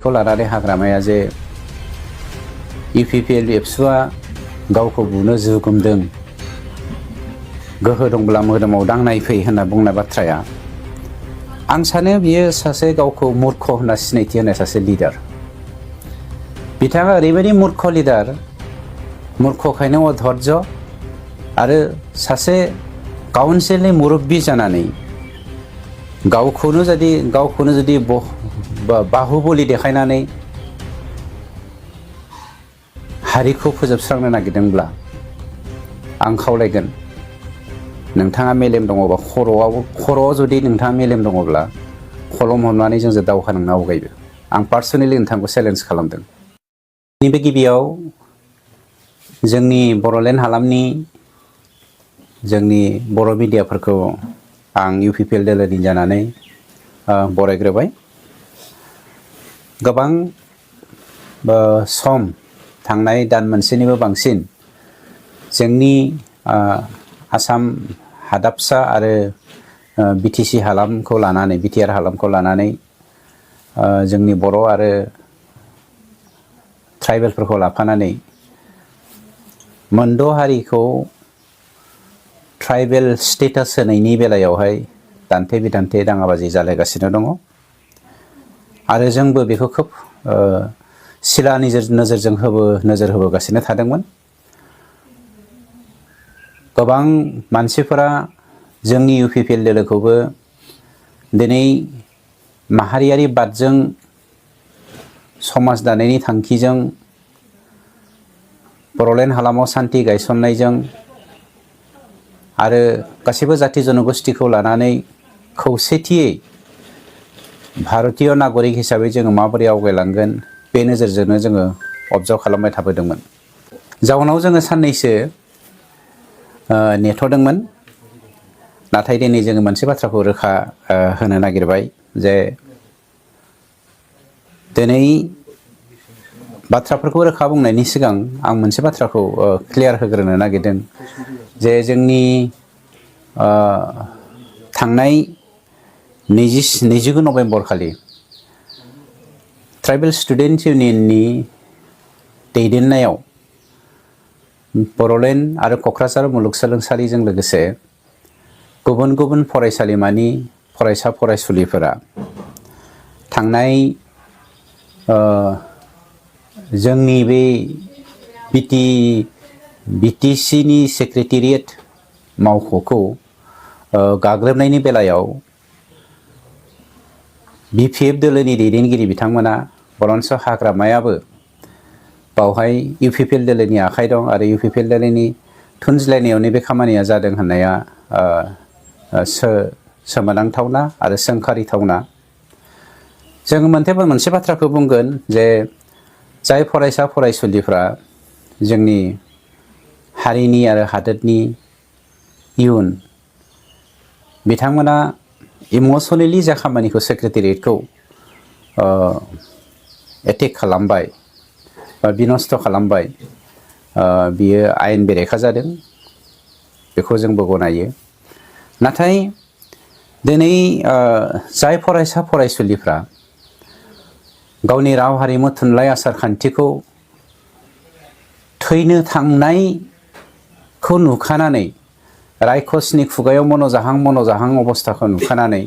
खौ लानानै हाग्रामाया जे UPPL एबसुआ गावखौ बुनो जुगुमदों गोहो दंब्ला मोदोमाव दांनाय फै होनना बुंनाय बाथ्राया आं सानो बियो सासे गावखौ मूर्ख होनना सिनायथि होनाय सासे लिडार बिथाङा ओरैबायदि मूर्ख लिडार मूर्खखायनो अधर्य आरो सासे काउन्सिलनि मुरब्बी जानानै गावखौनो जुदि बाहुबलि देखायनानै हारिखौ फोजोबस्रांनो नागिरदोंब्ला आं खावलायगोन नोंथाङा मेलेम दङबा खर'आव जुदि नोंथाङा मेलेम दङब्ला कलम हमनानै जोंजों दावहा नांनो आवगायबो आं पार्सनेलि नोंथांखौ चेलेन्ज खालामदों। नैबे गिबियाव जोंनि बड'लेण्ड हालामनि जोंनि बर' मिडियाफोरखौ आं UPPL दोलोनि जानानै बरायग्रोबाय। गोबां सम थांनाय दान मोनसेनिबो बांसिन जोंनि आसाम हादाबसा आरो BTC हालामखौ लानानै BTR हालामखौ लानानै जोंनि बर' आरो ट्राइबेलफोरखौ लाफानानै मोनद' हारिखौ ट्राइबेल स्टेटास होनायनि बेलायावहाय दान्थे बिदान्थे दाङाबाजि जालायगासिनो दङ आरो जोंबो बेखौ खोब सिला नोजोरजों नोजोर होबोगासिनो थादोंमोन। गोबां मानसिफोरा जोंनि UPPL दोलोखौबो दिनै माहारियारि बादजों समाज दानायनि थांखिजों बड'लेण्ड हालामाव सान्थि गायसननायजों आरो गासैबो जाथि जनगोष्ठीखौ लानानै खौसेथियै भारतीय नागरिक हिसाबै जोङो माबोरै आवगायलांगोन बे नोजोरजोंनो जोङो अबजार्भ खालामबाय थाबोदोंमोन। जाउनाव जोङो साननैसो नेथ'दोंमोन नाथाय दिनै जोङो मोनसे बाथ्राखौ रोखा होनो नागिरबाय जे दिनै बाथ्राफोरखौ रोखा बुंनायनि सिगां आं मोनसे बाथ्राखौ क्लियार होग्रोनो नागिरदों जे जोंनि थांनाय 29 नभेम्बर खालि ट्राइबेल स्टुडेन्ट इउनियननि दैदेननायाव बड'लेण्ड आरो क'क्राझार मुलुगसोलोंसालिजों लोगोसे गुबुन गुबुन फरायसालिमानि फरायसा फरायसुलिफोरा थांनाय जोंनि बे BTCनि सेक्रेटारियेट मावख'खौ गाग्लोबनायनि बेलायाव BPF दोलोनि दैदेनगिरि बिथांमोना बरन्स हाग्रामायाबो बावहाय UPPL दोलोनि आखाइ दं आरो UPPL दोलोनि थुनज्लायनायावनो बे खामानिया जादों होननाया सोमोनांथावना आरो सोंखारिथावना। जों मोनसे बाथ्राखौ बुंगोन जे जाय फरायसा फरायसुलिफ्रा जोंनि हारिनि आरो हादोरनि इयुन बिथांमोना इमसनेलि जा खामानिखौ सेक्रेटारियेटखौ एटेक खालामबाय बा बिनस्थ' खालामबाय बियो आयेन बेरेखा जादों बेखौ जोंबो गनायो। नाथाय दिनै जाय फरायसा फरायसुलिफ्रा गावनि राव हारिमु थुनलाइ आसार खान्थिखौ थैनो थांनायखौ नुखानानै रायखसनि खुगायाव मन'जाहां अबस्थाखौ नुखानानै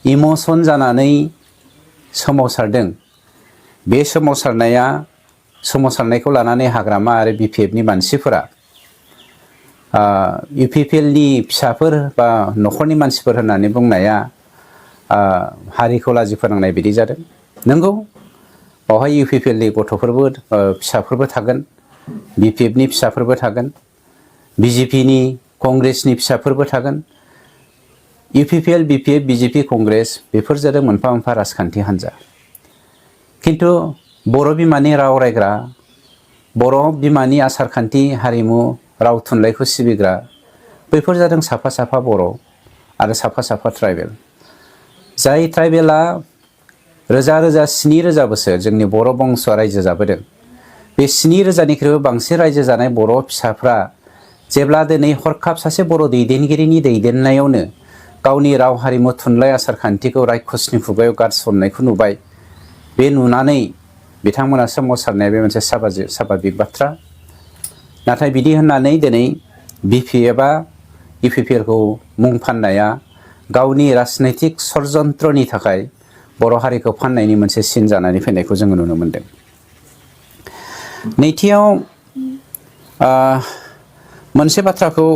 इमसन जानानै सोमावसारदों। बे सोमावसारनायखौ लानानै हाग्रामा आरो BPFनि मानसिफोरा UPPLनि फिसाफोर बा न'खरनि मानसिफोर होननानै बुंनाया हारिखौ लाजि फोनांनाय बायदि जादों। नंगौ बावहाय UPPLनि गथ'फोरबो फिसाफोरबो थागोन, BPFनि फिसाफोरबो थागोन, BJPनि कंग्रेसनि फिसाफोरबो थागोन। UPPL, BPF, BJP, कंग्रेस बेफोर जादों मोनफा मोनफा राजखान्थि हान्जा। किन्तु बर' बिमानि राव रायग्रा, बर' बिमानि आसार खान्थि हारिमु राव थुनलाइखौ सिबिग्रा बैफोर जादों साफा साफा बर' आरो साफा साफा ट्राइबेल। जाय ट्राइबेला रोजा 7,000 बोसोर जोंनि बर' बंस'आ रायजो जाबोदों। बे 7,000निख्रुइबो बांसिन रायजो जानाय बर' फिसाफ्रा जेब्ला दिनै हरखाब सासे बर' दैदेनगिरिनि दैदेननायावनो गावनि राव हारिमु थुनलाइ आसार खान्थिखौ रायखसनि खुगायाव गारसननायखौ नुबाय बे नुनानै बिथांमोना सोमावसारनाया बे मोनसे साभाबिक बाथ्रा। नाथाय बिदि होननानै दिनै BPF आ UPPL खौ मुं फाननाया गावनि राजनैतिक षड़यन्त्रनि थाखाय बर' हारिखौ फाननायनि मोनसे सिन जानानै फैनायखौ जोङो नुनो मोनदों। नैथियाव मोनसे बाथ्राखौ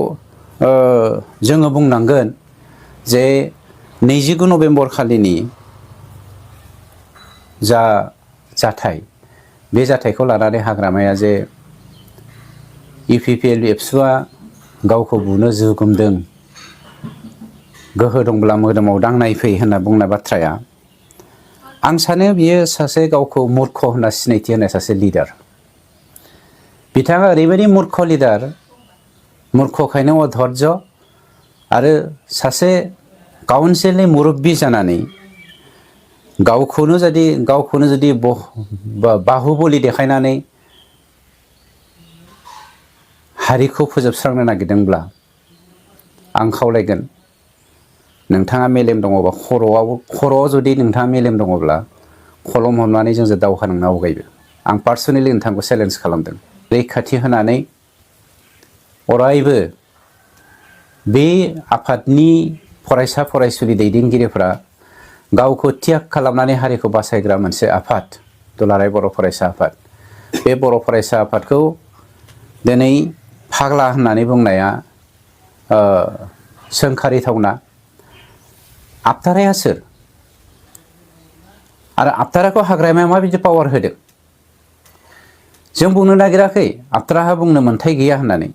जोङो बुंनांगोन जे 29 नभेम्बर खालिनि जा जाथाय, बे जाथायखौ लानानै हाग्रामाया जे UPPL एबसुआ गावखौ बुनो जुगुमदों, गोहो दंब्ला मोदोमाव दांनाय फै होनना बुंनाय बाथ्राया, आं सानो बियो सासे गावखौ मूर्ख होनना सिनायथि होनाय सासे लिडार। बिथाङा ओरैबायदि मूर्ख लिडार, मूर्खखायनो अधर्ज आरो सासे काउन्सिलनि मुरब्बी जानानै गावखौनो जुदि बाहुबलि देखायनानै हारिखौ फोजोबस्रांनो नागिरदोंब्ला आं खावलायगोन, नोंथाङा मेलेम दङबा खर'आव जुदि नोंथाङा मेलेम दङब्ला खलम हमनानै जोंजों दावहा नांनो आवगायबो। आं पार्सनेलि नोंथांखौ चेलेन्ज खालामदों। रैखाथि होनानै अरायबो बे आफादनि फरायसा फरायसुलि दैदेनगिरिफ्रा गावखौ त्याग खालामनानै हारिखौ बासायग्रा मोनसे आफाद, दुलाराय बर' फरायसा आफाद। बे बर' फरायसा आफादखौ दिनै फाग्ला होननानै बुंनाया सोंखारिथावना। आबथाराया सोर? आरो आबथाराखौ हाग्रामाया माबायदि पावार होदों? जों बुंनो नागिराखै आबथाराहा बुंनो मोन्थाय गैया होननानै।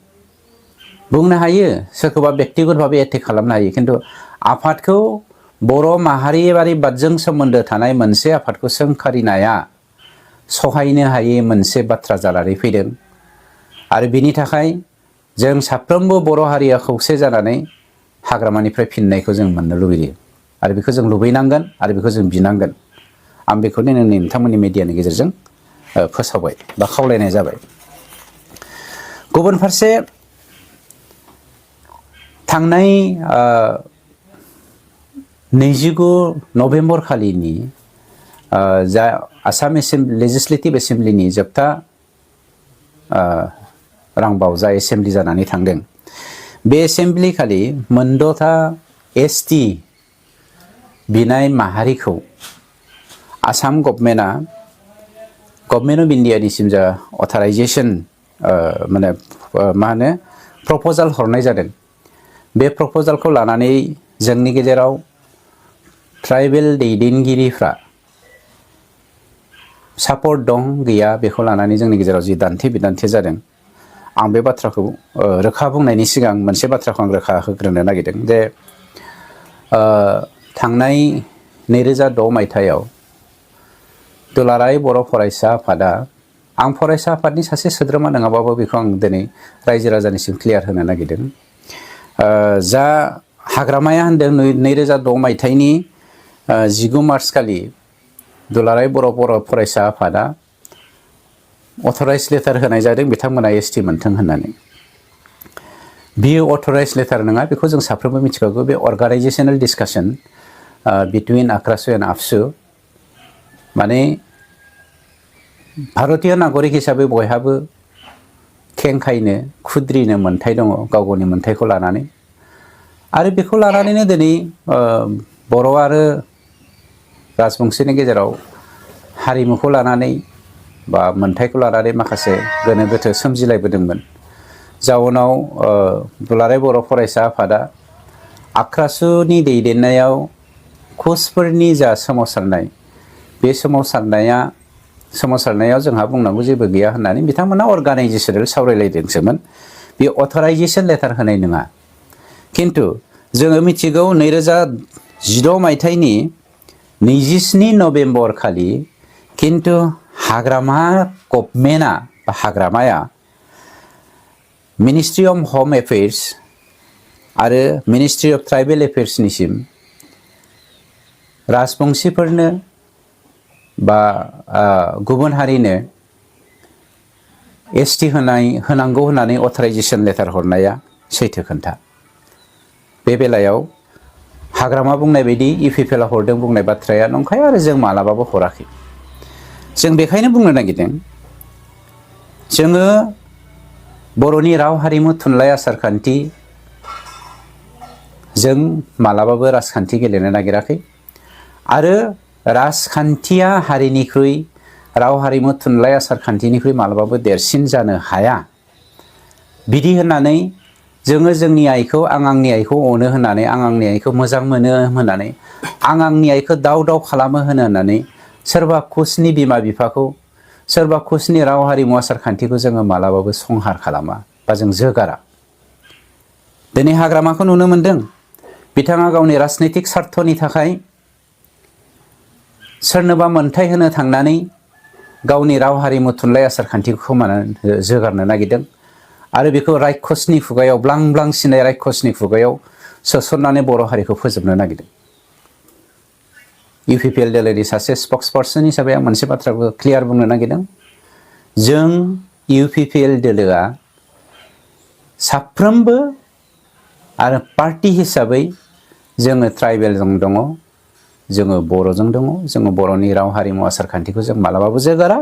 बुंनो हायो, सोरखौबा बेक्तिगत भाबै एटेक खालामनो हायो, खिन्थु आफादखौ, बर' माहारियारि बादजों सोमोन्दो थानाय मोनसे आफादखौ सोंखारिनाया सहायनो हायै मोनसे बाथ्रा जानानै फैदों। आरो बिनि थाखाय जों साफ्रोमबो बर' हारिया खौसे जानानै हाग्रामानिफ्राय फिननायखौ जों मोननो लुबैयो। आरो बेखौ जों लुबैनांगोन आरो बेखौ जों बिनांगोन। आं बेखौ दिनै नोंथांमोननि मिडियानि गेजेरजों फोसावबाय बा खावलायनाय जाबाय। गुबुन फारसे थांनाय 29 नभेम्बर खालिनि जा आसाम लेजिस्लेटिभ एसेमब्लिनि जोबथा रांबाव जा एसेमब्लि जानानै थांदों, बे एसेमब्लि खालि मोनद'था ST बिनाय माहारिखौ आसाम गभर्नमेन्टआ गभर्नमेन्ट अफ इन्डियानिसिम जा अथराइजेसन प्रप'जाल हरनाय जादों। बे प्रप'जालखौ लानानै जोंनि गेजेराव ट्राइबेल दैदेनगिरिफ्रा सापर्ट दं गैया बेखौ लानानै जोंनि गेजेराव जि दान्थे बिदान्थे जादों, आं बे बाथ्राखौ रोखा बुंनायनि सिगां मोनसे बाथ्राखौ आं रोखा होग्रोनो नागिरदों जे थांनाय 2006 मायथाइयाव दुलाराय बर' फरायसा आफादा, आं फरायसा आफादनि सासे सोद्रोमा नङाबाबो बेखौ आं दिनै रायजो राजानिसिम क्लियार होनो नागिरदों। जा हाग्रामाया होनदों 2006 मायथाइनि 19 मार्च खालि दुलाराय बर' फरायसा आफादा अथराइज लेटार होनाय जादों बिथांमोना ST मोनथों होननानै। बियो अथराइज लेटार नङा, बेखौ जों साफ्रोमबो मिथिखागौ। बे अर्गानाइजेसनेल डिसकासन बिटुइन आक्रासु एन्ड आफसु। माने भारतीय नागरिक हिसाबै बयहाबो खेंखायनो खुद्रिनो मोन्थाय दङ गाव गावनि मोन्थायखौ लानानै। आरो बेखौ लानानैनो दिनै बर' आरो राजबंशीनि गेजेराव हारिमुखौ लानानै बा मोन्थायखौ लानानै माखासे गोनो गोथो सोमजिलायबोदोंमोन। जाउनाव दुलाराय बर' फरायसा आफादा आक्रासुनि दैदेननायाव कचफोरनि जा सोमावसारनाय, बे सोमावसारनायाव जोंहा बुंनांगौ जेबो गैया होननानै बिथांमोना अर्गानाइजेसनेल सावरायलायदोंसोमोन। बे अथराइजेसन लेटार होनाय नङा। खिन्थु जोङो मिथिगौ 2016 मायथाइनि 27 नभेम्बर खालि खिन्थु हाग्रामा गभर्नमेन्टआ बा हाग्रामाया मिनिस्ट्रि अफ हम एफेयार्स आरो मिनिस्ट्रि अफ ट्राइबेल एफेयार्सनिसिम राजबंशीफोरनो बा गुबुन हारिनो ST होनांगौ होननानै अथराइजेसन लेटार हरनाया सैथो खोन्था। बे बेलायाव हाग्रामा बुंनाय बायदि UPPL हरदों बुंनाय बाथ्राया नंखाय आरो जों मालाबाबो हराखै। जों बेखायनो बुंनो नागिरदों जोङो बर'नि राव हारिमु थुनलाइ आसारखान्थि जों मालाबाबो राजखान्थि गेलेनो नागिराखै आरो राजखान्थिया हारिनिख्रुइ राव हारिमु थुनलाइ आसारखान्थिनिख्रुइ मालाबाबो देरसिन जानो हाया बिदि होननानै जोङो जोंनि आइखौ आं आंनि आइखौ अनो होननानै आं आंनि आइखौ मोजां मोनो होननानै आं आंनि आइखौ दाव दाव खालामो होननानै सोरबा खुसनि बिमा बिफाखौ सोरबा खुसनि राव हारिमु आसारखान्थिखौ जोङो मालाबाबो संहार खालामा बा जों जोगारा दिनै हाग्रामाखौ नुनो मोनदों बिथाङा गावनि राजनैतिक स्वार्थनि थाखाय सोरनोबा मोनथाय होनो थांनानै गावनि राव हारिमु थुनलाइ आसारखान्थिखौ खोमानानै जोगारनो नागिरदों आरो बेखौ रायखसनि खुगायाव ब्लां ब्लां सिनाय रायखसनि खुगायाव सोसननानै बर' हारिखौ फोजोबनो नागिरदों UPPL दोलोनि सासे स्पक्स पार्सन हिसाबै आं मोनसे बाथ्राखौ क्लियार बुंनो नागिरदों जों UPPL दोलोआ साफ्रोमबो आरो पार्टी हिसाबै जोङो ट्राइबेलजों दङ जोङो बर'जों दङ जोङो बर'नि राव हारिमु आसारखान्थिखौ जों मालाबाबो जोगारा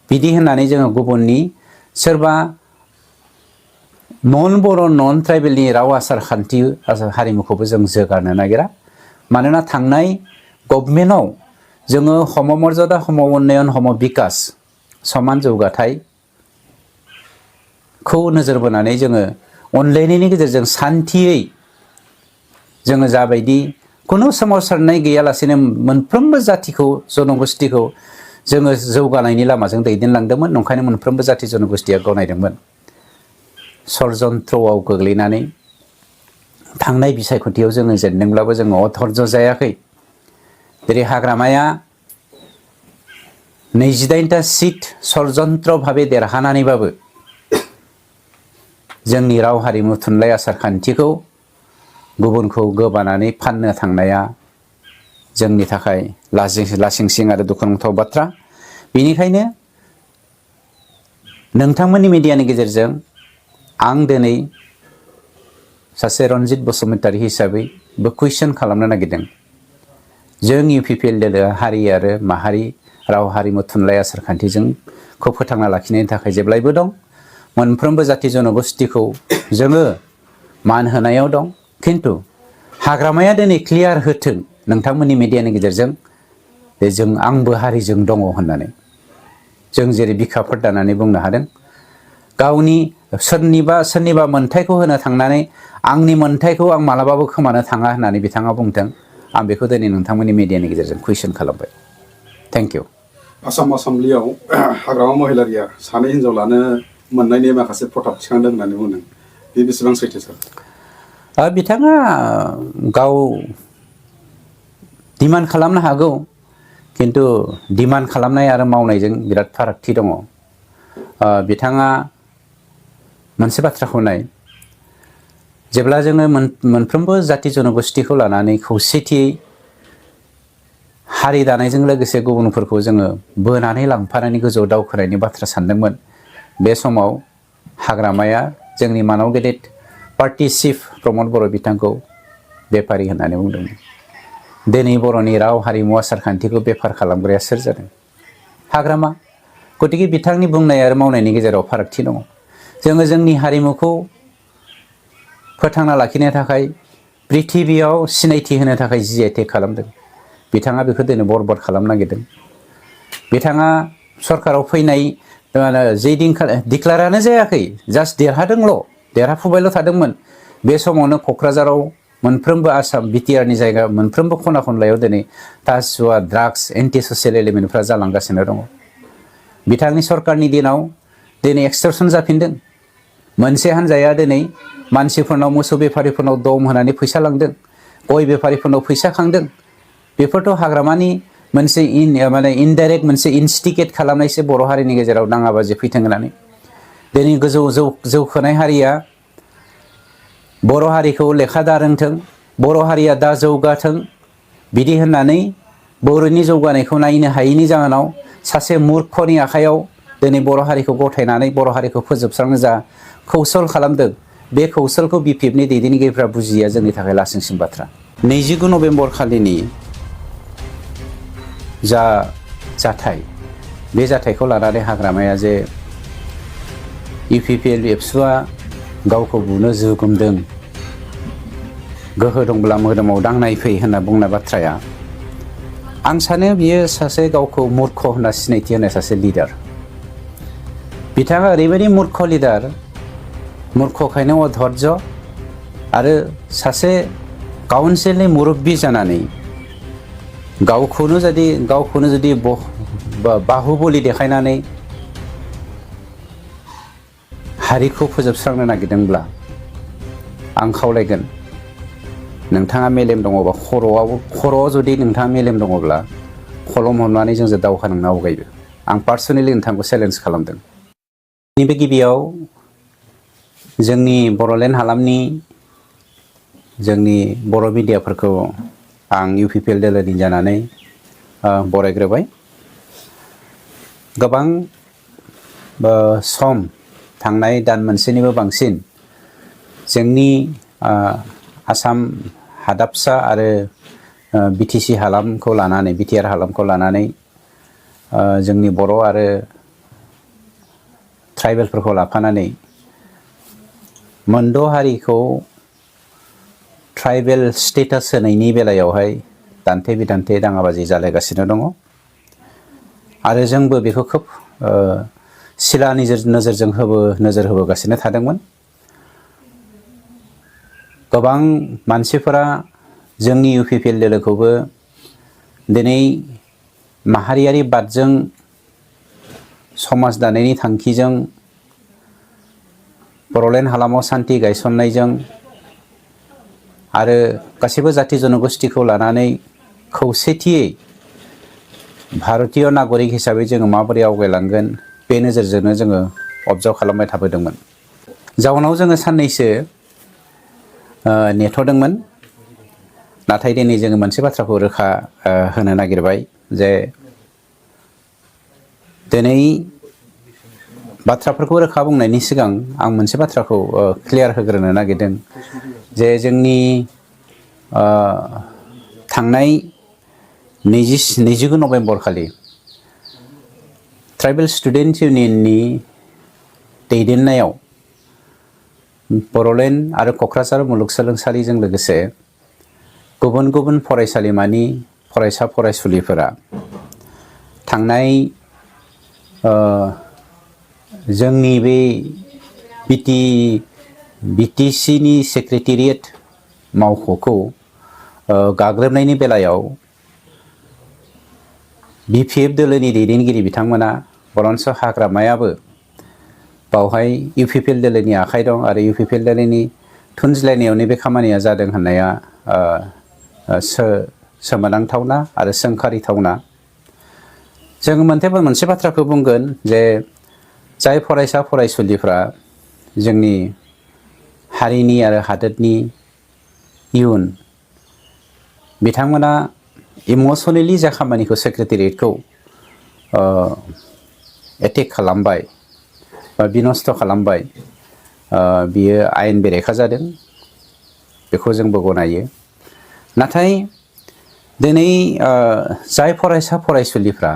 बिदि होननानै जोङो गुबुननि सोरबा नन बर' नन ट्राइबेलनि राव आसारखान्थि हारिमुखौबो जों जोगारनो नागिरा मानोना थांनाय गभर्नमेन्टआव जोङो हम मर्यादा हम उन्नयन हम बिकास समान जौगाथायखौ नोजोर बोनानै जोङो अनलायनायनि गेजेरजों सान्थियै जोङो जाबायदि खुनु सोमावसारनाय गैयालासेनो मोनफ्रोमबो जातिखौ जनगोष्ठीखौ जोङो जौगानायनि लामाजों दैदेनलांदोंमोन नंखायनो मोनफ्रोमबो जाति जनगोष्ठीया गनायदोंमोन षड़यन्त्रआव गोग्लैनानै थांनाय बिसायख'थियाव जोङो जेनदोंब्लाबो जोङो अधर्ज जायाखै जेरै हाग्रामाया 28टा सिट षड़यन्त्र भाबै देरहानानैबाबो जोंनि राव हारिमु थुनलाइ आसारखान्थिखौ गुबुनखौ गोबानानै फाननो थांनाया जोंनि थाखाय लासिंसिं आरो दुखुनांथाव बाथ्रा बेनिखायनो नोंथांमोननि मिडियानि गेजेरजों आं दिनै सासे रनजित बसुमतारी हिसाबैबो कुइसन खालामनो नागिरदों जों UPPL दोलोआ हारि आरो माहारि राव हारिमु थुनलाइ आसारखान्थिजोंखौ फोथांना लाखिनायनि थाखाय जेब्लायबो दं मोनफ्रोमबो जाति जनगोष्ठीखौ जोङो मान होनायाव दं किन्तु हाग्रामाया दिनै क्लियार होथों नोंथांमोननि मिडियानि गेजेरजों जे जों आंबो हारिजों दङ होननानै जों जेरै बिखाफोर दानानै बुंनो हादों गावनि सोरनिबा मोनथायखौ होनो थांनानै आंनि मोनथायखौ आं मालाबाबो खोमानो थाङा होननानै बिथाङा बुंदों आं बेखौ दिनै नोंथांमोननि मिडियानि गेजेरजों कुइसन खालामबाय थेंक इउ आसाम असेम्बलियाव हाग्रामा महिलारिया सानै हिनजाव लानो मोननायनि माखासे प्रथाब थिखांदों होननानै बुंदों बे बेसेबां सैथो सार बिथाङा गाव डिमान्ड खालामनो हागौ किन्तु डिमान्ड खालामनाय आरो मावनायजों बिराद फारागथि दङ बिथाङा मोनसे बाथ्राखौ नाय जेब्ला जोङो मोनफ्रोमबो जाति जनगोष्ठीखौ लानानै खौसेथियै हारि दानायजों लोगोसे गुबुनफोरखौ जोङो बोनानै लांफानानै गोजौआव दावखोनायनि बाथ्रा सानदोंमोन बे समाव हाग्रामाया जोंनि मानाव गेदेर पार्टी चिफ प्रमद बर' बिथांखौ बेफारि होननानै बुंदोंमोन दिनै बर'नि राव हारिमु आसारखान्थिखौ बेफार खालामग्राया सोर जादों हाग्रामा गतिके बिथांनि बुंनाय आरो मावनायनि गेजेराव फारागथि दङ जोङो जोंनि हारिमुखौ फोथांना लाखिनो थाखाय पृथिबियाव सिनायथि होनो थाखाय GI खालामदों बिथाङा बेखौ दिनै बरबाद खालामनो नागिरदों बिथाङा सरकाराव फैनाय जे दिनखालि डिक्लारानो जायाखै जास्ट देरहाफुबायल' थादोंमोन बे समावनो क'क्राझाराव मोनफ्रोमबो आसाम BTRनि जायगा मोनफ्रोमबो खना खनलायाव दिनै टासुवा ड्राग्स एन्टि ससियेल एलिमेन्टफ्रा जालांगासिनो दङ बिथांनि सरकारनि दिनाव दिनै एक्सटर्सन जाफिनदों मोनसे हान्जाया दिनै मानसिफोरनाव मोसौ बेफारिफोरनाव दम होनानै फैसा लांदों गय बेफारिफोरनाव फैसा खांदों बेफोरथ' हाग्रामानि मोनसे इनडाइरेक्ट मोनसे इनस्टिगेट खालामनायसो बर' हारिनि गेजेराव दाङाबाजि फैथों होननानै दिनै गोजौ जौखोनाय हारिया बर' हारिखौ लेखा दा रोंथों बर' हारिया दा जौगाथों बिदि होननानै बर'नि जौगानायखौ नायनो हायैनि जाहोनाव सासे मूर्खनि आखायाव दिनै बर' हारिखौ गथायनानै बर' हारिखौ फोजोबस्रांनो जा कौशल खालामदों बे कौशलखौ BPFनि दैदेनगिरिफ्रा बुजिया जोंनि थाखाय लासिंसिं बाथ्रा 29 नभेम्बर खालिनि जा जाथाय बे जाथायखौ लानानै हाग्रामाया जे UPPL एबसुआ गावखौ बुनो जुगुमदों, गोहो दंब्ला मोदोमाव दांनाय फै होनना बुंनाय बाथ्राया, आं सानो बियो सासे गावखौ मूर्ख होनना सिनायथि होनाय सासे लिडार। बिथाङा ओरैबायदि मूर्ख लिडार, मूर्खखायनो अधर्ज आरो सासे काउन्सिलनि मुरब्बी जानानै गावखौनो जुदि बाहुबलि देखायनानै हारिखौ फोजोबस्रांनो नागिरदोंब्ला आं खावलायगोन, नोंथाङा मेलेम दङबा खर'आव जुदि नोंथाङा मेलेम दङब्ला खलम हमनानै जोंजों दावहा नांनो आवगायबो। आं पार्सनेलि नोंथांखौ चेलेन्ज खालामदों। नैबे गिबियाव जोंनि बड'लेण्ड हालामनि जोंनि बर' मिडियाफोरखौ आं UPPL दोलोनि जानानै बरायग्रोबाय। गोबां सम, थांनाय दान मोनसेनिबो बांसिन जोंनि आसाम हादाबसा आरो BTC हालामखौ लानानै, BTR हालामखौ लानानै जोंनि बर' आरो ट्राइबेलफोरखौ लाफानानै मोनद' हारिखौ ट्राइबेल स्टेटास होनायनि बेलायावहाय दान्थे बिदान्थे दाङाबाजि जालायगासिनो दङ आरो जोंबो बेखौ खोब सिला नोजोरजों नोजोर होबोगासिनो थादोंमोन। गोबां मानसिफोरा जोंनि UPPL दोलोखौबो दिनै माहारियारि बादजों, समाज दानायनि थांखिजों, बड'लेण्ड हालामाव सान्थि गायसननायजों आरो गासैबो जाथि जनगोष्ठीखौ लानानै खौसेथियै भारतीय नागरिक हिसाबै जोङो माबोरै आवगायलांगोन बे नोजोरजोंनो जोङो अबजार्भ खालामबाय थाबोदोंमोन। जाउनाव जोङो साननैसो नेथ'दोंमोन, नाथाय दिनै जोङो मोनसे बाथ्राखौ रोखा होनो नागिरबाय जे दिनै बाथ्राफोरखौ रोखा बुंनायनि सिगां आं मोनसे बाथ्राखौ क्लियार होग्रोनो नागिरदों जे जोंनि थांनाय 29 नभेम्बर खालि ट्राइबेल स्टुडेन्ट इउनियननि दैदेननायाव बड'लेण्ड आरो क'क्राझार मुलुगसोलोंसालिजों लोगोसे गुबुन गुबुन फरायसालिमानि फरायसा फरायसुलिफोरा थांनाय जोंनि बे BTCनि सेक्रेटारियेट मावख'खौ गाग्लोबनायनि बेलायाव BPF दोलोनि दैदेनगिरि बिथांमोना, बरन्स हाग्रामायाबो बावहाय UPPL दोलोनि आखाइ दं आरो UPPL दोलोनि थुनज्लायनायावनो बे खामानिया जादों होननाया सोमोनांथावना आरो सोंखारिथावना। जों मोनसे बाथ्राखौ बुंगोन जे जाय फरायसा फरायसुलिफ्रा जोंनि हारिनि आरो हादोरनि इयुन, बिथांमोना इमसनेलि जा खामानिखौ सेक्रेटारियेटखौ एटेक खालामबाय बा बिनस्थ' खालामबाय, बियो आयेन बेरेखा जादों, बेखौ जोंबो गनायो। नाथाय दिनै जाय फरायसा फरायसुलिफ्रा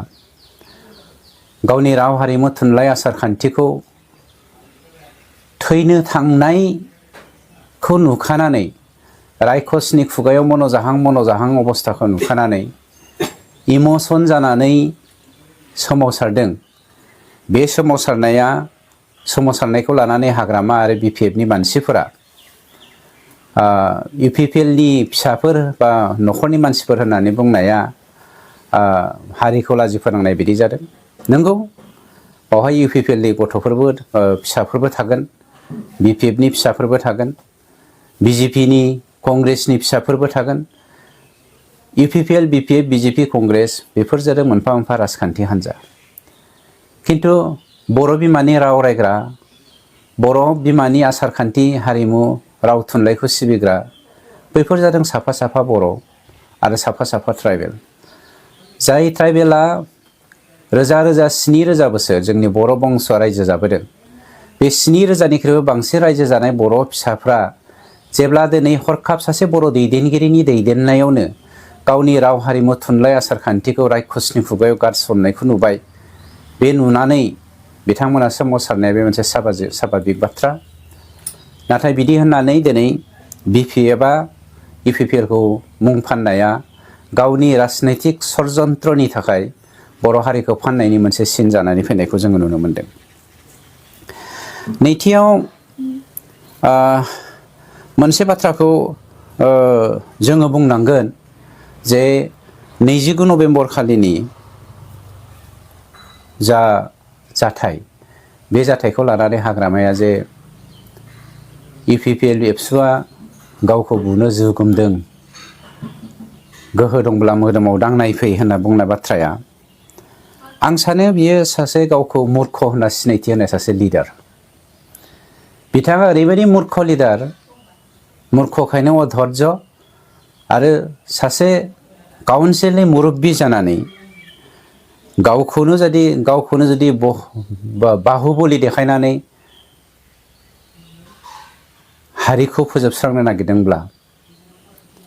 गावनि राव हारिमु थुनलाइ आसार खान्थिखौ थैनो थांनायखौ नुखानानै, रायखसनि खुगायाव मन'जाहां अबस्थाखौ नुखानानै इमसन जानानै सोमावसारदों, बे सोमावसारनायखौ लानानै हाग्रामा आरो BPFनि मानसिफोरा UPPLनि फिसाफोर बा न'खरनि मानसिफोर होननानै बुंनाया हारिखौ लाजि फोनांनाय बायदि जादों। नंगौ, बावहाय UPPLनि गथ'फोरबो फिसाफोरबो थागोन, BPFनि फिसाफोरबो थागोन, BJPनि कंग्रेसनि फिसाफोरबो थागोन। UPPL, BPF, BJP, कंग्रेस बेफोर जादों मोनफा मोनफा राजखान्थि हान्जा। खिन्थु बर' बिमानि राव रायग्रा, बर' बिमानि आसार खान्थि हारिमु राव थुनलाइखौ सिबिग्रा बैफोर जादों साफा साफा बर' आरो साफा साफा ट्राइबेल। जाय ट्राइबेला रोजा 7,000 बोसोर जोंनि बर' बंस'आ रायजो जाबोदों, बे 7,000निख्रुइबो बांसिन रायजो जानाय बर' फिसाफ्रा जेब्ला दिनै हरखाब सासे बर' दैदेनगिरिनि दैदेननायावनो गावनि राव हारिमु थुनलाइ आसार खान्थिखौ रायखसनि खुगायाव गारसननायखौ नुबाय, बे नुनानै बिथांमोना सोमावसारनाया बे मोनसे साभाबिक बाथ्रा। नाथाय बिदि होननानै दिनै BPFआ UPPLखौ मुं फाननाया गावनि राजनैतिक षड़यन्त्रनि थाखाय बर' हारिखौ फाननायनि मोनसे सिन जानानै फैनायखौ जोङो नुनो मोनदों। नैथियाव मोनसे बाथ्राखौ जोङो बुंनांगोन जे 29 नभेम्बर खालिनि जा जाथाय, बे जाथायखौ लानानै हाग्रामाया जे UPPL एबसुआ गावखौ बुनो जुगुमदों, गोहो दंब्ला मोदोमाव दांनाय फै होनना बुंनाय बाथ्राया, आं सानो बियो सासे गावखौ मूर्ख होनना सिनायथि होनाय सासे लिडार। बिथाङा ओरैबायदि मूर्ख लिडार, मूर्खखायनो अधर्य आरो सासे काउन्सिलनि मुरब्बी जानानै गावखौनो जुदि बाहुबलि देखायनानै हारिखौ फोजोबस्रांनो नागिरदोंब्ला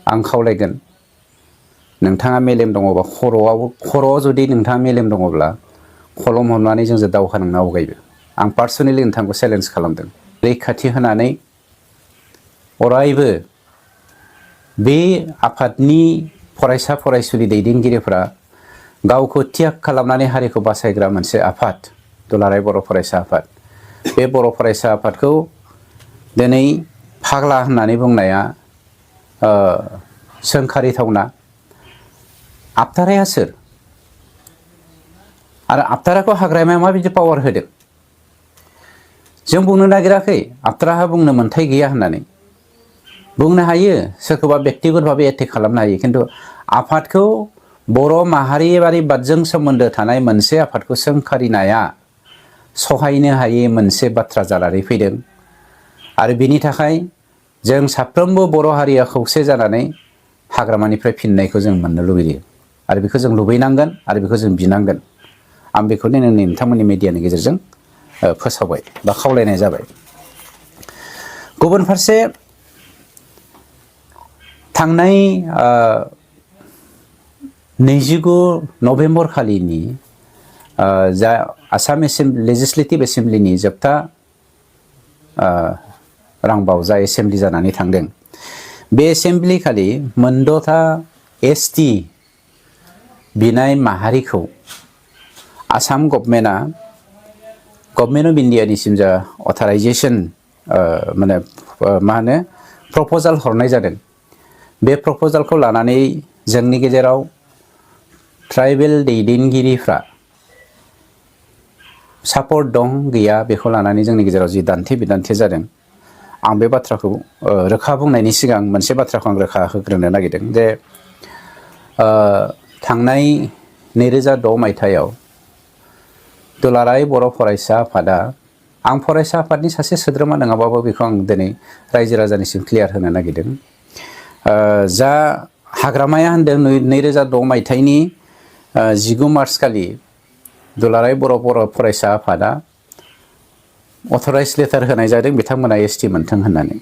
आं खावलायगोन, नोंथाङा मेलेम दङबा खर'आव जुदि नोंथाङा मेलेम दङब्ला खलम हमनानै जोंजों दावहा नांनो आवगायबो। आं पार्सनेलि नोंथांखौ चेलेन्ज खालामदों। रैखाथि होनानै अरायबो बे आफादनि फरायसा फरायसुलि दैदेनगिरिफोरा गावखौ त्याग खालामनानै हारिखौ बासायग्रा मोनसे आफाद, दुलाराय बर' फरायसा आफाद, बे बर' फरायसा आफादखौ दिनै फाग्ला होननानै बुंनाया सोंखारिथावना। आबथाराया सोर? आरो आबथाराखौ हाग्रामाया माबायदि पावार होदों? जों बुंनो नागिराखै आबथाराहा बुंनो मोन्थाय गैया होननानै। बुंनो हायो, सोरखौबा बेक्तिगत भाबै एटेक खालामनो हायो, खिन्थु आफादखौ, बर' माहारियारि बादजों सोमोन्दो थानाय मोनसे आफादखौ सोंखारिनाया सहायनो हायै मोनसे बाथ्रा जानानै फैदों। आरो बिनि थाखाय जों साफ्रोमबो बर' हारिया खौसे जानानै हाग्रामानिफ्राय फिननायखौ जों मोननो लुबैयो आरो बेखौ जों लुबैनांगोन आरो बेखौ जों बिनांगोन। आं बेखौनो नोंथांमोननि मिडियानि गेजेरजों फोसावबाय बा खावलायनाय जाबाय। गुबुन फारसे थांनाय 29 नभेम्बर खालिनि जा आसाम लेजिस्लेटिभ एसेमब्लिनि जोबथा रांबावजा एसेमब्लि जानानै थांदों, बे एसेमब्लि खालि मोनद'था ST बिनाय माहारिखौ आसाम गभर्नमेन्ट अफ इन्डियानिसिम जा अथराइजेसन प्रप'जाल हरनाय जादों। बे प्रप'जालखौ लानानै जोंनि गेजेराव ट्राइबेल दैदेनगिरिफ्रा सापर्ट दं गैया बेखौ लानानै जोंनि गेजेराव जि दान्थे बिदान्थे जादों, आं बे बाथ्राखौ रोखा बुंनायनि सिगां मोनसे बाथ्राखौ आं रोखा होग्रोनो नागिरदों जे थांनाय 2006 मायथाइयाव दुलाराय बर' फरायसा आफादा, आं फरायसा आफादनि सासे सोद्रोमा नङाबाबो बेखौ आं दिनै रायजो राजानिसिम क्लियार होनो नागिरदों। जा हाग्रामाया होनदों 2006 मायथाइनि 19 मार्च खालि दुलाराय बर' फरायसा आफादा अथराइज लेटार होनाय जादों बिथांमोना ST मोनथों होननानै।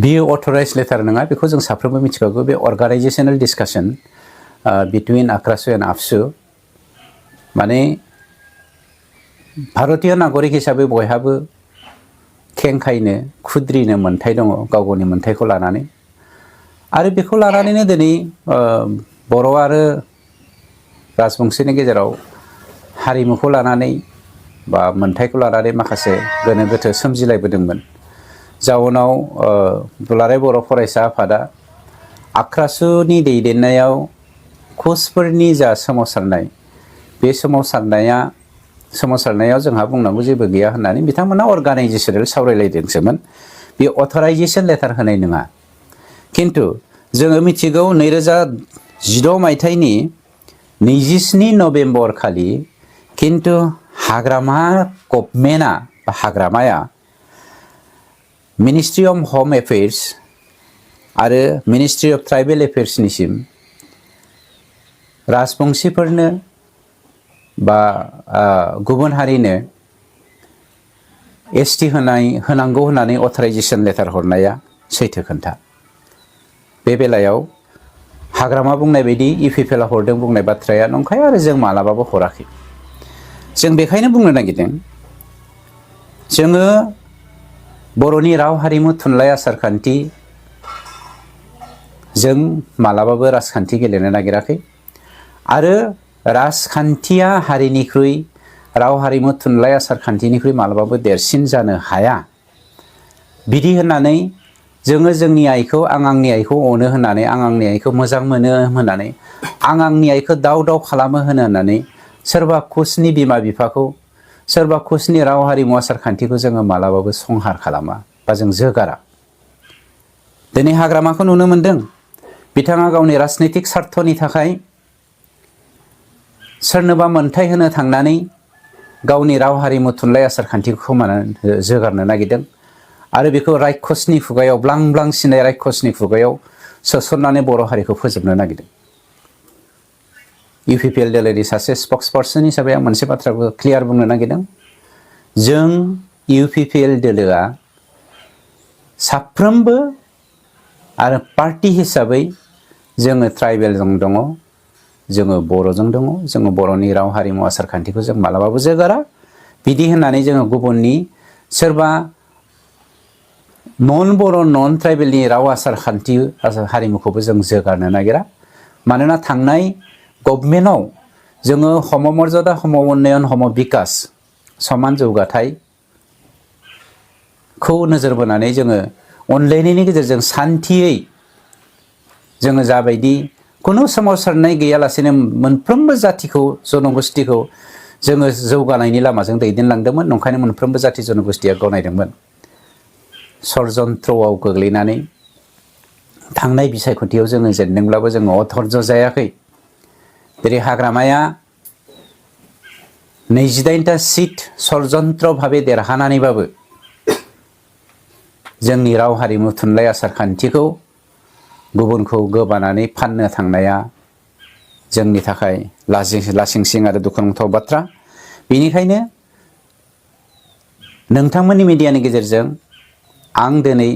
बियो अथराइज लेटार नङा, बेखौ जों साफ्रोमबो मिथिखागौ। बे अर्गानाइजेसनेल डिसकासन बिटुइन आक्रासु एन्ड आबसु। माने भारतीय नागरिक हिसाबै बयहाबो खेंखायनो खुद्रिनो मोन्थाय दङ गाव गावनि मोन्थायखौ लानानै। आरो बेखौ लानानैनो दिनै बर' आरो राजबंशिनि गेजेराव हारिमुखौ लानानै बा मोन्थायखौ लानानै माखासे गोनो गोथो सोमजिलायबोदोंमोन। जाउनाव दुलाराय बर' फरायसा आफादा आक्रासुनि दैदेननायाव कचफोरनि जा सोमावसारनाय, बे सोमावसारनायाव जोंहा बुंनांगौ जेबो गैया होननानै बिथांमोना अर्गानाइजेसनेल सावरायलायदोंसोमोन। बे अथराइजेसन लेटार होनाय नङा। खिन्थु जोङो मिथिगौ 2016 मायथाइनि 27 नभेम्बर खालि खिन्थु हाग्रामा गभर्नमेन्टआ बा हाग्रामाया मिनिस्ट्रि अफ हम एफेयार्स आरो मिनिस्ट्रि अफ ट्राइबेल एफेयार्सनिसिम राजबंशिफोरनो बा गुबुन हारिनो ST होनांगौ होननानै अथराइजेसन लेटार हरनाया सैथो खोन्था। बे बेलायाव हाग्रामा बुंनाय बायदि UPPL हरदों बुंनाय बाथ्राया नंखाय आरो जों मालाबाबो हराखै। जों बेखायनो बुंनो नागिरदों जोङो बर'नि राव हारिमु थुनलाइ आसारखान्थि जों मालाबाबो राजखान्थि गेलेनो नागिराखै आरो राजखान्थिया हारिनिख्रुइ राव हारिमु थुनलाइ आसारखान्थिनिख्रुइ मालाबाबो देरसिन जानो हाया बिदि होननानै जोङो जोंनि आइखौ आं आंनि आइखौ अनो होननानै आं आंनि आइखौ मोजां मोनो होननानै आं आंनि आइखौ दाव दाव खालामो होननानै सोरबा कुचनि बिमा बिफाखौ सोरबा कुचनि राव हारिमु आसारखान्थिखौ जोङो मालाबाबो संहार खालामा बा जों जोगारा दिनै हाग्रामाखौ नुनो मोनदों बिथाङा गावनि राजनैतिक स्वार्थनि थाखाय सोरनोबा मोनथाय होनो थांनानै गावनि राव हारिमु थुनलाइ आसारखान्थिखौ खोमानानै जोगारनो नागिरदों आरो बेखौ रायखसनि खुगायाव ब्लां ब्लां सिनाय रायखसनि खुगायाव सोसननानै बर' हारिखौ फोजोबनो नागिरदों UPPL दोलोनि सासे स्पक्सपार्सन हिसाबै आं मोनसे बाथ्राखौ क्लियार बुंनो नागिरदों जों UPPL दोलोआ साफ्रोमबो आरो पार्टी हिसाबै जोङो ट्राइबेलजों दङ जोङो बर'जों दङ जोङो बर'नि राव हारिमु आसारखान्थिखौ जों मालाबाबो जोगारा बिदि होननानै जोङो गुबुननि सोरबा नन बर' नन ट्राइबेलनि राव आसारखान्थि हारिमुखौबो जों जोगारनो नागिरा मानोना थांनाय गभर्नमेन्टआव जोङो हम मर्यादा हम उन्नयन हम बिकास समान जौगाथायखौ नोजोर बोनानै जोङो अनलायनायनि गेजेरजों सान्थियै जोङो जाबायदि खुनु सोमावसारनाय गैयालासेनो मोनफ्रोमबो जातिखौ जनगोष्ठीखौ जोङो जौगानायनि लामाजों दैदेनलांदोंमोन नंखायनो मोनफ्रोमबो जाति जनगोष्ठीया गनायदोंमोन षड़यन्त्रआव गोग्लैनानै थांनाय बिसायख'थियाव जोङो जेनदोंब्लाबो जोङो अधर्ज जायाखै जेरै हाग्रामाया 28टा सिट षड़यन्त्र भाबै देरहानानैबाबो जोंनि राव हारिमु थुनलाइ आसारखान्थिखौ गुबुनखौ गोबानानै फाननो थांनाया जोंनि थाखाय लासिंसिं आरो दुखुनांथाव बाथ्रा बेनिखायनो नोंथांमोननि मिडियानि गेजेरजों आं दिनै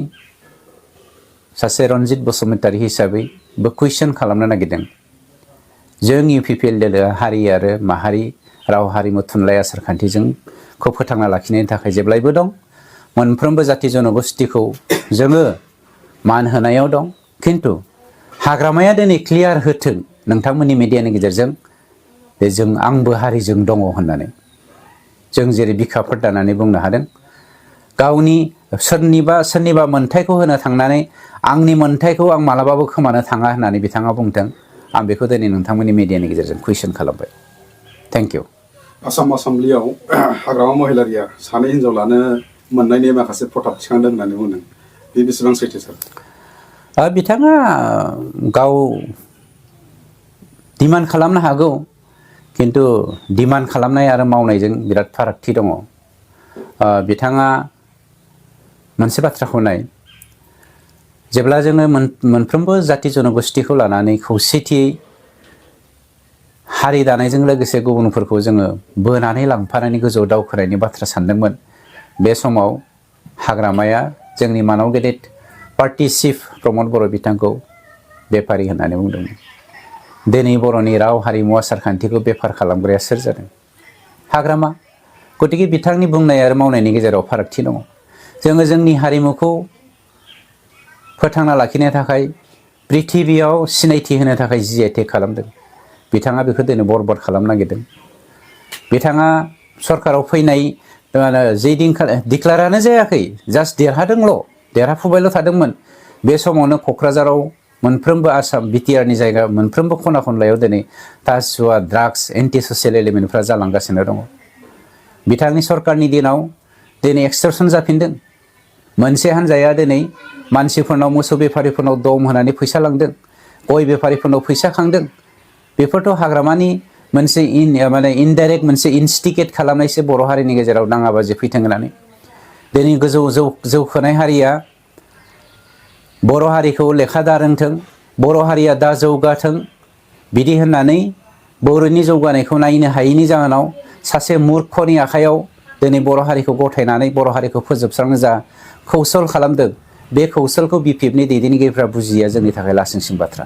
सासे रनजित बसुमतारी हिसाबैबो कुइसन खालामनो नागिरदों जों UPPL दोलोआ हारि आरो माहारि राव हारिमु थुनलाइ आसारखान्थिखौ फोथांना लाखिनायनि थाखाय जेब्लायबो दं मोनफ्रोमबो जाति जनगोष्ठीखौ जोङो मान होनायाव दं किन्तु हाग्रामाया दिनै क्लियार होथों नोंथांमोननि मिडियानि गेजेरजों जे जों आंबो हारिजों दङ होननानै जों जेरै बिखाफोर दानानै बुंनो हादों गावनि सोरनिबा मोनथायखौ होनो थांनानै आंनि मोनथायखौ आं मालाबाबो खोमानो थाङा होननानै बिथाङा बुंदों आं बेखौ दिनै नोंथांमोननि मिडियानि गेजेरजों कुइसन खालामबाय थेंक इउ आसाम एसेम्ब्लियाव हाग्रामा महिलारिया सानै हिनजाव लानो मोननायनि माखासे प्रथाब थिखांदों होननानै बुंदों बे बेसेबां सैथो सार बिथाङा गाव डिमान्ड खालामनो हागौ किन्तु डिमान्ड खालामनाय आरो मावनायजों बिराद फारागथि दङ बिथाङा मोनसे बाथ्राखौ नाय जेब्ला जोङो मोनफ्रोमबो जाति जनगोष्ठीखौ लानानै खौसेथियै हारि दानायजों लोगोसे गुबुनफोरखौ जोङो बोनानै लांफानानै गोजौआव दावखोनायनि बाथ्रा सानदोंमोन बे समाव हाग्रामाया जोंनि मानाव गेदेर पार्टी चिफ प्रमद बर' बिथांखौ बेफारि होननानै बुंदोंमोन दिनै बर'नि राव हारिमु आसारखान्थिखौ बेफार खालामग्राया सोर जादों हाग्रामा गतिके बिथांनि बुंनाय आरो मावनायनि गेजेराव फारागथि दङ जोङो जोंनि हारिमुखौ फोथांना लाखिनो थाखाय पृथिबियाव सिनायथि होनो थाखाय GI खालामदों बिथाङा बेखौ दिनै बरबाद खालामनो नागिरदों बिथाङा सरकाराव फैनाय जे दिनखालि डिक्लारानो जायाखै जास्ट देरहादोंल' देरहाफुबायल' थादोंमोन बे समावनो क'क्राझाराव मोनफ्रोमबो आसाम BTRनि जायगा मोनफ्रोमबो खना खनलायाव दिनै टासुवा ड्राग्स एन्टि ससियेल एलिमेन्टफ्रा जालांगासिनो दङ बिथांनि सरकारनि दिनाव दिनै एक्सटर्सन जाफिनदों मोनसे हान्जाया दिनै मानसिफोरनाव मोसौ बेफारिफोरनाव दम होनानै फैसा लांदों गय बेफारिफोरनाव फैसा खांदों बेफोरथ' हाग्रामानि मोनसे इनडाइरेक्ट मोनसे इनस्टिगेट खालामनायसो बर' हारिनि गेजेराव दाङाबाजि फैथों होननानै दिनै गोजौ जौखोनाय हारिया बर' हारिखौ लेखा दा रोंथों बर' हारिया दा जौगाथों बिदि होननानै बर'नि जौगानायखौ नायनो हायैनि जाहोनाव सासे मूर्खनि आखायाव दिनै बर' हारिखौ गथायनानै बर' हारिखौ फोजोबस्रांनो जा कौशल खालामदों बे कौशलखौ BPFनि दैदेनगिरिफ्रा बुजिया जोंनि थाखाय लासिंसिं बाथ्रा